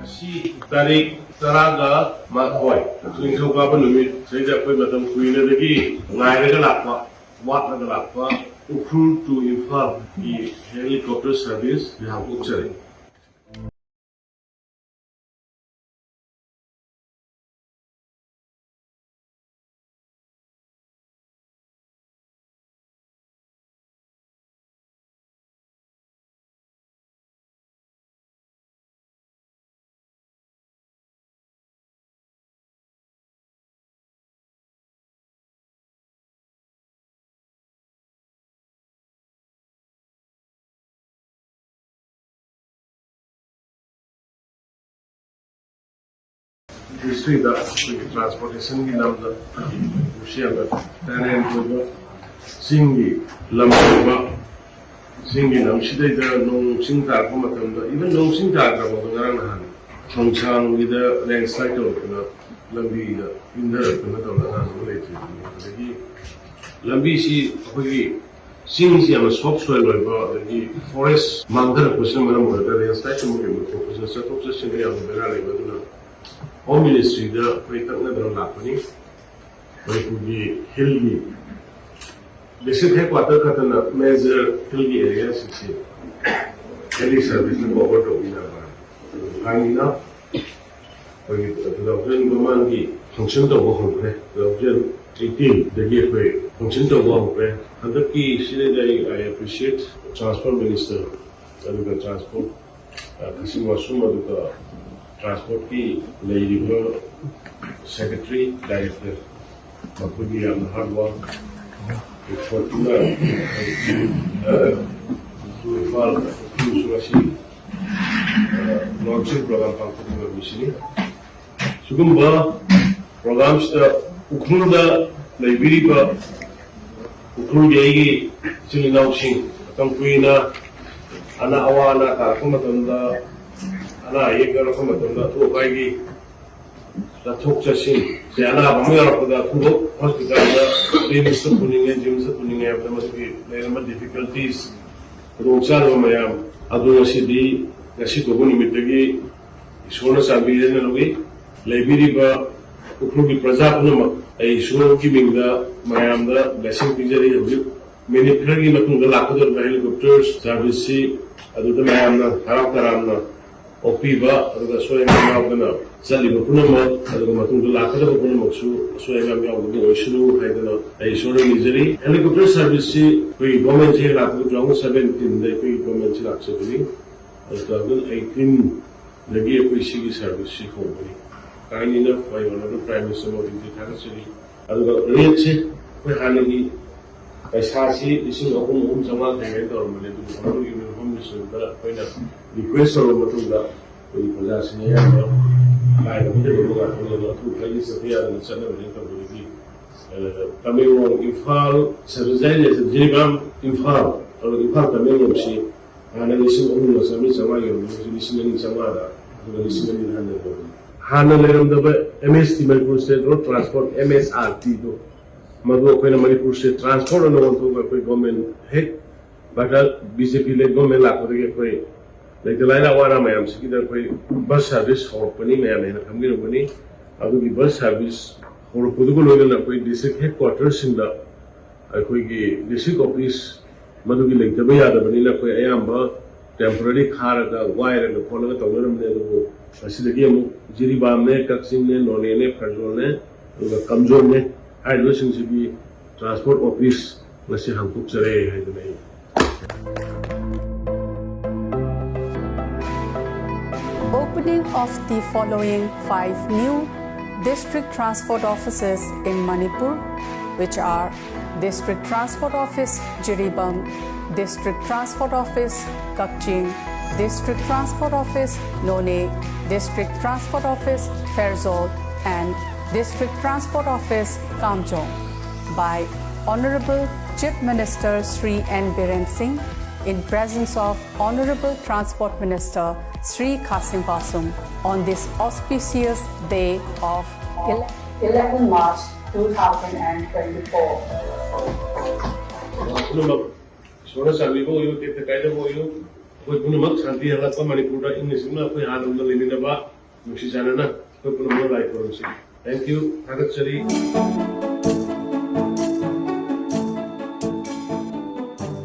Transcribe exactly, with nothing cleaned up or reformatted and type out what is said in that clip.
ꯉꯁꯤ ꯇꯥꯔꯤꯛ ꯇꯔꯥꯒ ꯃꯥꯊꯣꯏ, ꯅꯤꯡꯊꯧꯀꯥꯕ ꯅꯨꯃꯤꯠ, ꯁꯤꯗꯩꯗ ꯑꯩꯈꯣꯏ ꯃꯇꯝ ꯀꯨꯏꯅꯗꯒꯤ ꯉꯥꯏꯔꯒ ꯂꯥꯛꯄ, ꯋꯥꯠꯂꯒ ꯂꯥꯛꯄ ꯎꯈ꯭ꯔꯨꯜ to ꯏꯝꯐꯥꯜꯒꯤ helicopter service ꯍꯧꯗꯣꯛꯆꯔꯤ꯫ Historyꯗ ꯑꯩꯈꯣꯏꯒꯤ transportationꯒꯤ ꯂꯝꯗ ꯃꯁꯤ ꯌꯥꯝꯅ barren ꯑꯣꯏꯕ ꯆꯤꯡꯒꯤ ꯂꯝ ꯑꯣꯏꯕ, ꯆꯤꯡꯒꯤ ꯂꯝꯁꯤꯗꯩꯗ ꯅꯣꯡ ꯆꯤꯡ ꯇꯥꯔꯛꯄ ꯃꯇꯝꯗ, even ꯅꯣꯡ ꯆꯤꯡ ꯇꯥꯔꯛꯇ꯭ꯔꯕ ꯉꯔꯥꯡ ꯅꯍꯥꯟ ꯈꯣꯡꯁꯥꯡꯒꯤꯗ landslide ꯇꯧꯔꯛꯇꯅ ꯂꯝꯕꯤꯗ ꯏꯟꯊꯔꯛꯇꯅ ꯇꯧꯔꯒ ꯑꯉꯥꯡ ꯑꯃ ꯂꯩꯇ꯭ꯔꯤꯕꯅꯤ꯫ ꯑꯗꯒꯤ ꯂꯝꯕꯤꯁꯤ ꯑꯩꯈꯣꯏꯒꯤ ꯆꯤꯡꯁꯤ ꯌꯥꯝꯅ soft soil ꯑꯣꯏꯕ, ꯑꯗꯒꯤ forest ꯃꯥꯡꯊꯔꯛꯄꯁꯤꯅ ꯃꯔꯝ ꯑꯣꯏꯔꯒ landslide ꯀꯨꯝꯕ ꯀꯩꯒꯨꯝꯕ ꯊꯣꯛꯄꯁꯤꯅ ꯆꯠꯊꯣꯛ ꯆꯠꯁꯤꯟꯗ ꯌꯥꯝꯅ ꯕꯦꯔꯥ ꯂꯩꯕ꯫ ꯑꯗꯨꯅ Home Ministryꯗ ꯑꯩꯈꯣꯏ ꯇꯛꯅꯗꯅ ꯂꯥꯛꯄꯅꯤ꯫ ꯃꯅꯤꯄꯨꯔꯒꯤ hillꯒꯤ district headquarter ꯈꯛꯇꯅ major hillꯒꯤ areaꯁꯤꯡꯁꯤ heli serviceꯅ cover ꯇꯧꯕꯤꯅꯕ ꯍꯥꯏꯅ ꯑꯩꯈꯣꯏꯒꯤ two thousand ꯃꯃꯥꯡꯒꯤ function ꯇꯧꯕ ꯍꯧꯈ꯭ꯔꯦ꯫ Two thousand eighteenꯗꯒꯤ ꯑꯩꯈꯣꯏ function ꯇꯧꯕ ꯍꯧꯈ꯭ꯔꯦ꯫ ꯍꯟꯗꯛꯀꯤ ꯁꯤꯗꯩꯗ ꯑꯩ, I appreciate Transport Minister ꯑꯗꯨꯒ transport, ꯑ, ꯈꯥꯁꯤꯡ ꯋꯥꯁꯨꯝ ꯑꯗꯨꯒ transportꯀꯤ ꯂꯩꯔꯤꯕ secretary, director, ꯃꯈꯣꯏꯒꯤ ꯌꯥꯝꯅ hard work, effortꯇꯨꯅ, ꯑ, ꯏꯝꯐꯥꯜ ꯎꯈ꯭ꯔꯨꯜꯁꯨ ꯉꯁꯤ, ꯑ, launching program ꯄꯥꯡꯊꯣꯛꯄ ꯉꯝꯃꯤꯁꯤꯅꯤ꯫ ꯁꯤꯒꯨꯝꯕ programꯁꯤꯗ ꯎꯈ꯭ꯔꯨꯜꯗ ꯂꯩꯕꯤꯔꯤꯕ ꯎꯈ꯭ꯔꯨꯜꯒꯤ ꯑꯩꯒꯤ ꯏꯆꯤꯜ ꯏꯅꯥꯎꯁꯤꯡ, ꯃꯇꯝ ꯀꯨꯏꯅ ꯑꯅꯥ, ꯑꯋꯥ ꯑꯅꯥ ꯇꯥꯔꯛꯄ ꯃꯇꯝꯗ, ꯑꯅꯥ ꯑꯌꯦꯛ ꯌꯥꯎꯔꯛꯄ ꯃꯇꯝꯗ ꯑꯊꯨ ꯑꯀꯥꯏꯒꯤ ꯆꯠꯊꯣꯛ ꯆꯠꯁꯤꯟ, ꯁꯦ ꯑꯅꯥꯕ ꯑꯃ ꯌꯥꯎꯔꯛꯄꯗ ꯑꯊꯨꯕ hospitalꯗ, RIMSꯇ ꯄꯨꯅꯤꯡꯉꯦ, JNIMSꯇ ꯄꯨꯅꯤꯡꯉꯦ ꯍꯥꯏꯕꯗ ꯃꯁꯤꯒꯤ ꯂꯩꯔꯝꯕ difficulties, ꯈꯨꯗꯣꯡꯆꯥꯗꯕ ꯃꯌꯥꯝ ꯑꯗꯨ ꯉꯁꯤꯗꯤ, ꯉꯁꯤ ꯀꯧꯕ ꯅꯨꯃꯤꯠꯇꯒꯤ ꯏꯁꯣꯔꯅ ꯆꯥꯟꯕꯤꯔꯦꯅ ꯂꯧꯏ꯫ ꯂꯩꯕꯤꯔꯤꯕ ꯎꯈ꯭ꯔꯨꯜꯒꯤ ꯄ꯭ꯔꯖꯥ ꯄꯨꯝꯅꯃꯛ ꯑꯩ ꯏꯁꯣꯔꯒꯤ ꯃꯤꯡꯗ ꯃꯌꯥꯝꯗ blessing ꯄꯤꯖꯔꯤ꯫ ꯍꯧꯖꯤꯛ ꯃꯤꯅꯤꯠ ꯈꯔꯒꯤ ꯃꯇꯨꯡꯗ ꯂꯥꯛꯀꯗꯧꯔꯤꯕ helicopter service ꯁꯤ ꯑꯗꯨꯗ ꯃꯌꯥꯝꯅ ꯍꯔꯥꯎ ꯇꯔꯥꯝꯅ ꯑꯣꯛꯄꯤꯕ, ꯑꯗꯨꯒ ꯑꯁꯣꯏ ꯑꯉꯥꯝ ꯌꯥꯎꯗꯅ ꯆꯠꯂꯤꯕ ꯄꯨꯝꯅꯃꯛ, ꯑꯗꯨꯒ ꯃꯇꯨꯡꯗ ꯂꯥꯛꯀꯗꯕ ꯄꯨꯝꯅꯃꯛꯁꯨ ꯑꯁꯣꯏ ꯑꯉꯥꯝ ꯌꯥꯎꯗꯕ ꯑꯣꯏꯁꯅꯨ ꯍꯥꯏꯗꯅ ꯑꯩ ꯏꯁꯣꯔꯗ ꯅꯤꯖꯔꯤ꯫ Helicopter service ꯁꯤ ꯑꯩꯈꯣꯏꯒꯤ government ꯁꯤ ꯂꯥꯛꯄꯗ two thousand seventeen ꯗ ꯑꯩꯈꯣꯏꯒꯤ government ꯁꯤ ꯂꯥꯛꯆꯕꯅꯤ꯫ ꯑꯗꯨ two thousand eighteen ꯗꯒꯤ ꯑꯩꯈꯣꯏ ꯁꯤꯒꯤ service ꯁꯤ ꯍꯧꯕꯅꯤ꯫ Kind enough, ꯑꯩ honourable Prime Minister ꯃꯣꯗꯤꯗꯤ ꯊꯥꯒꯠꯆꯔꯤ꯫ ꯑꯗꯨꯒ rate ꯁꯤ ꯑꯩꯈꯣꯏ ꯍꯥꯟꯅꯒꯤ ꯄꯩꯁꯥꯁꯤ ꯂꯤꯁꯤꯡ ꯑꯍꯨꯝ, ꯑꯍꯨꯝ ꯆꯥꯝꯃꯉꯥ ꯈꯥꯏꯅ ꯇꯧꯔꯝꯕꯅꯤ, ꯑꯗꯨꯕꯨ honourable Union Home Minister ꯗ ꯑꯩꯈꯣꯏꯅ request ꯇꯧꯔꯕ ꯃꯇꯨꯡꯗ ꯑꯩꯈꯣꯏꯒꯤ ꯄ꯭ꯔꯖꯥꯁꯤꯡ ꯑꯌꯥꯝꯕ ꯂꯥꯏꯔꯕ ꯂꯩꯕ ꯉꯥꯛꯇꯅꯤ, ꯑꯗꯣ ꯑꯊꯨꯕ ꯈꯔꯗꯤ ꯆꯠꯄ ꯌꯥꯗꯅ ꯆꯠꯅꯕꯅꯦ ꯇꯧꯕꯗꯒꯤ, ꯑ, ꯇꯃꯦꯡꯂꯣꯡ, ꯏꯝꯐꯥꯜ, ꯁꯕ ꯗꯤꯁꯇ꯭ꯔꯤꯛ ꯂꯩꯁꯦ ꯖꯤꯔꯤꯕꯥꯝ, ꯏꯝꯐꯥꯜ, ꯑꯗꯨꯒ ꯏꯝꯐꯥꯜ ꯇꯃꯦꯡꯂꯣꯡꯁꯤ ꯍꯥꯟꯅ ꯂꯤꯁꯤꯡ ꯑꯍꯨꯝꯒ ꯆꯥꯝꯃꯔꯤ ꯆꯥꯝꯃꯉꯥ ꯌꯧꯔꯝꯕꯅꯤ, ꯍꯧꯖꯤꯛ ꯂꯤꯁꯤꯡ ꯑꯅꯤ ꯆꯥꯝꯃꯉꯥꯗ, ꯑꯗꯨꯒ ꯂꯤꯁꯤꯡ ꯑꯅꯤꯗ ꯍꯟꯊꯈ꯭ꯔꯕꯅꯤ꯫ ꯍꯥꯟꯅ ꯂꯩꯔꯝꯗꯕ M S T, Manipur State Road Transport, M S R T ꯗꯣ, ꯃꯗꯨ ꯑꯩꯈꯣꯏꯅ ꯃꯅꯤꯄꯨꯔꯁꯦ transport ꯑꯣꯏꯅ ꯑꯣꯟꯊꯣꯛꯑꯒ ꯑꯩꯈꯣꯏ government ꯍꯦꯛ Bharat B J P led government ꯂꯥꯛꯄꯗꯒꯤ ꯑꯩꯈꯣꯏ ꯂꯩꯇ ꯂꯥꯏꯔ ꯑꯋꯥ ꯑꯅꯥ ꯃꯌꯥꯝꯁꯤꯒꯤꯗ ꯑꯩꯈꯣꯏ bus service ꯍꯧꯔꯛꯄꯅꯤ, ꯃꯌꯥꯝ ꯍꯦꯟꯅ ꯈꯪꯕꯤꯔꯝꯒꯅꯤ꯫ ꯑꯗꯨꯒꯤ bus service ꯍꯧꯔꯛꯄꯗꯨꯒ ꯂꯣꯏꯅꯅ ꯑꯩꯈꯣꯏ district headquarter ꯁꯤꯡꯗ ꯑꯩꯈꯣꯏꯒꯤ district office ꯃꯗꯨꯒꯤ ꯂꯩꯇꯕ ꯌꯥꯗꯕꯅꯤꯅ ꯑꯩꯈꯣꯏ ꯑꯌꯥꯝꯕ temporary ꯈꯥꯔꯒ, ꯋꯥꯏꯔꯒ ꯈꯣꯠꯂꯒ ꯇꯧꯅꯔꯝꯕꯅꯤ꯫ ꯑꯗꯨꯕꯨ ꯉꯁꯤꯗꯒꯤ ꯑꯃꯨꯛ ꯖꯤꯔꯤꯕꯥꯝꯅꯦ, ꯀꯛꯆꯤꯡꯅꯦ, ꯅꯣꯅꯦꯅꯦ, ꯐꯦꯔꯖꯣꯜꯅꯦ, ꯑꯗꯨꯒ ꯀꯥꯝꯖꯣꯡꯅꯦ ꯍꯥꯏꯔꯤꯕꯁꯤꯡꯁꯤꯒꯤ transport office ꯉꯁꯤ ꯍꯥꯡꯗꯣꯛꯆꯔꯦ ꯍꯥꯏꯗꯨꯅ ꯑꯩ Opening of the following five new district transport offices in Manipur, which are District Transport Office Jiribam, District Transport Office Kakching, District Transport Office Noney, District Transport Office Pherzawl, and District Transport Office Kamjong, by Honorable Chief Minister Shri N Biren Singh, in presence of Honorable Transport Minister Shri Khasem Fasum, on this auspicious day of ele- eleven March two thousand and twenty-four. ꯄꯨꯝꯅꯃꯛ ꯏꯁꯣꯔꯅ ꯆꯥꯟꯕꯤꯕ ꯑꯣꯏꯌꯨ, ꯇꯦꯛꯇ ꯀꯥꯏꯗꯕ ꯑꯣꯏꯌꯨ꯫ ꯑꯩꯈꯣꯏ ꯄꯨꯝꯅꯃꯛ ꯁꯥꯟꯇꯤ ꯍꯜꯂꯛꯄ, ꯃꯅꯤꯄꯨꯔꯗ ꯏꯪꯅ ꯆꯤꯛꯅ ꯑꯩꯈꯣꯏ ꯍꯥꯟꯅꯒꯨꯝꯅ ꯂꯩꯃꯤꯟꯅꯕ, ꯅꯨꯡꯁꯤ ꯆꯥꯟꯅꯅ ꯑꯩꯈꯣꯏ ꯄꯨꯝꯅꯃꯛ ꯂꯥꯏ ꯈꯨꯔꯨꯝꯁꯤ꯫ Thank you, ꯊꯥꯒꯠꯆꯔꯤ꯫